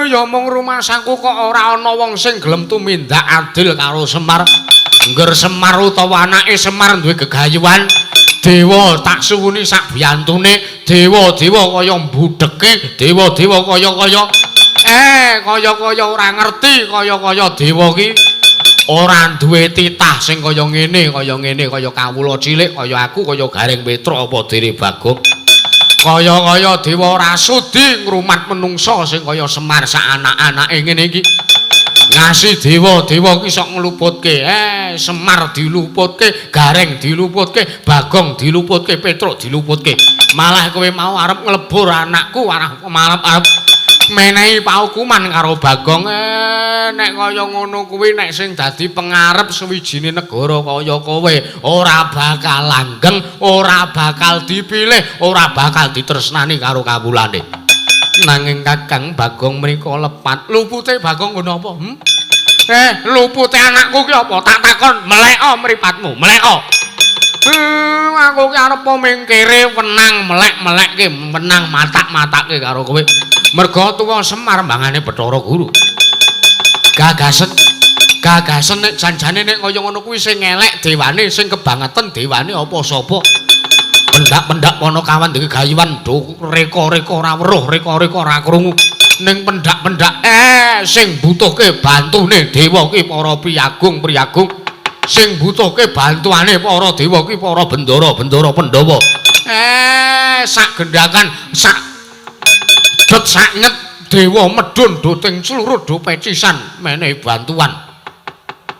Ya mung rumasaku kok ora ana wong sing gelem tumindak adil karo Semar. Ngger Semar utawa anake Semar duwe gegayuhan, dewa tak suwuni sak biyantune, dewa-dewa kaya mbudheke, dewa-dewa kaya-kaya kaya-kaya ora ngerti, kaya-kaya dewa ki ora duwe titah sing kaya ngene, kaya ngene, kaya kawula cilik, kaya aku, kaya Gareng Petruk apa dene Bagong. Kaya-kaya dewa ora sudi ngrumat menungsa sing kaya Semar sak anak-anake ngene iki. Ngasih dewa-dewa ki sok ngluputke. Semar diluputke, Gareng diluputke, Bagong diluputke, Petruk diluputke. Malah kowe mau arep nglebur anakku, malah arep menehi paukuman karo Bagong. Nek kaya ngono kuwi nek sing dadi pengarep suwijine negara kaya kowe ora bakal langgeng, ora bakal dipilih, ora bakal ditresnani karo kawulane. Nanging Kakang Bagong menika lepat. Lupute Bagong nggo napa? Lupute anakku ki apa? Tak takon, meleko mripatmu, meleko. Aku ki arep mingkire wenang melek-melekke, wenang matak-matake karo kowe. Merga tuwa Semar mbangane Bathara Guru. Gagasen, gagasen nek janjane nek kaya ngono kuwi sing elek dewane, sing kebangetan dewane apa sapa? Pendak-pendak Panakawan duwe gayuhan do reka-reka ora weruh, reka-reka ora krungu. Ning pendak-pendak sing butuhke bantune dewa ki para priyagung-priyagung, sing butuhke bantuane para dewa ki para bendara-bendara Pandhawa. Sak gendakan, sak det sak nyet dewa medhun do ting slurut do pecisan menehi bantuan.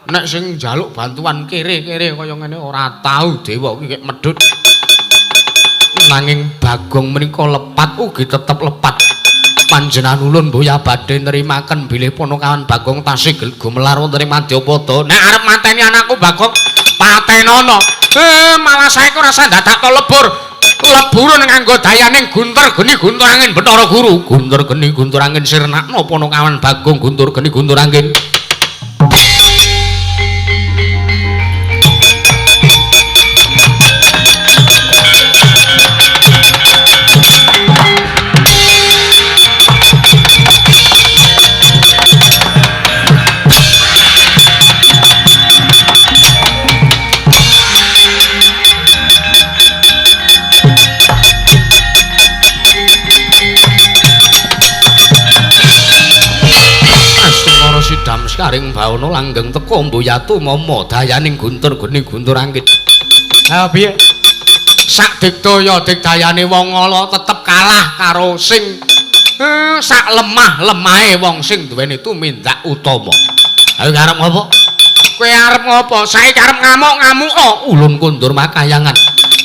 Nek sing njaluk bantuan kere-kere kaya ngene ora tau dewa ki medhun. Nanging Bagong menika lepat ugi tetep lepat. Panjenengan ulun boya badhe nerimaken bilih Panakawan Bagong tasih gumelar wonten ing Madyapada. Nek arep mateni anakku Bagong, patenono. Malah saiki ora usah dadak to lebur. Leburun nganggo dayaning guntur geni guntur angin Bathara Guru. Guntur geni guntur angin sirnakno Panakawan Bagong guntur geni guntur angin. Karing bawana langgeng teka mbuyatu mama dayaning guntur geni guntur angin. Ha piye? Sak digdaya digdayane wong ala tetep kalah karo sing sak lemah-lemahe wong sing duweni tumindak utama. Ayo arep ngopo? Kowe arep ngopo? Saiki arep ngamuk-ngamuka ulun kundur makayangan.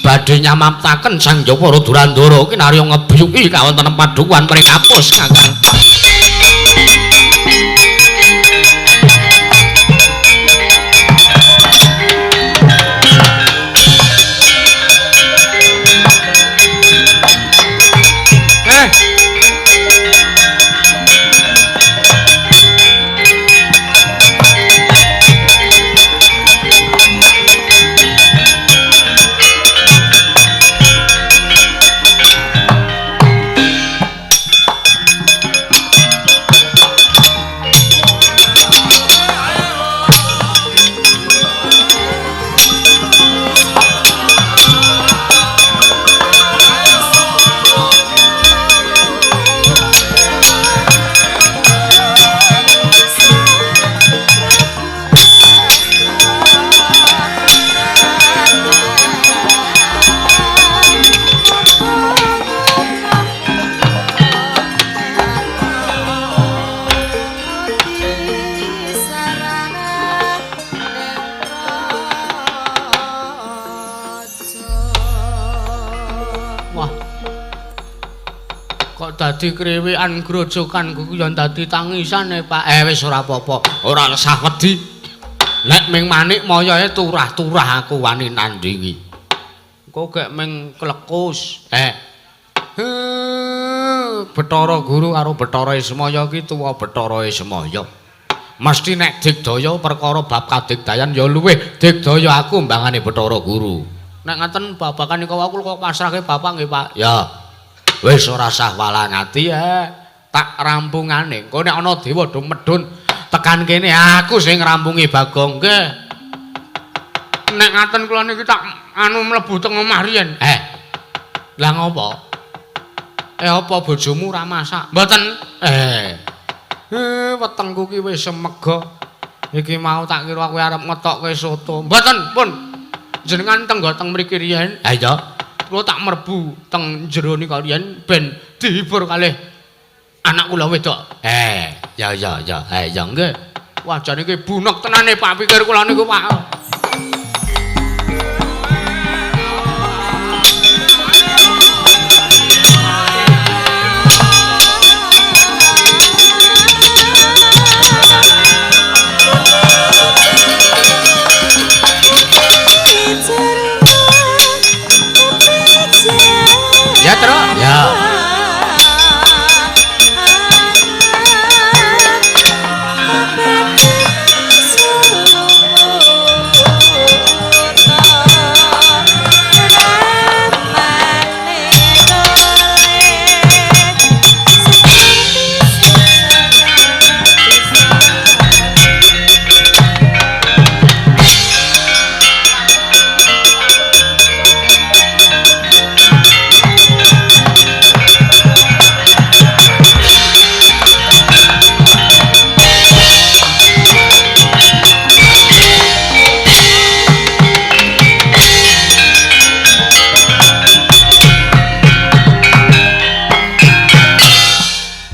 Badhe nyamaptaken Sang Jawara Durandara kinarya ngebyuki kawontenan padukuhan Pringapus Kakang. Dadi kriwikan grojogan guyon dadi tangisane, Pak. Wis ora apa-apa. Ora usah wedi. Nek ming manik moyoe turah-turah aku wani nandingi. Engko gek ming klekus. Bathara Guru karo Bathara Ismaya ki tuwa Bathara Ismaya. Mesti nek digdaya perkara bab kadigdayan ya luwih digdaya aku mbangane Bathara Guru. Nek ngaten babagan nika wau kula pasrahke bapak nggih, Pak. Ya. Wis ora sah walang ati tak rampungane. Engko nek ana dewa do medhun tekan kene aku sing ngrampungi Bagong nggih. Nek ngaten kula niki tak anu mlebu teng omah riyen. Lah ngopo? Apa bojomu ora masak? Mboten. Wetengku ki wis semega. Iki mau tak kira kowe arep ngetokke soto. Mboten, pun. Jenengan tenggo teng mriki riyen. Ha iya. Kula tak mlebu teng jero nika riyen ben dihibur kalih anak kula wedok. Ya ya ya. Ya nggih. Wah, jane iki bunek tenane Pak pikir kula niku, Pak.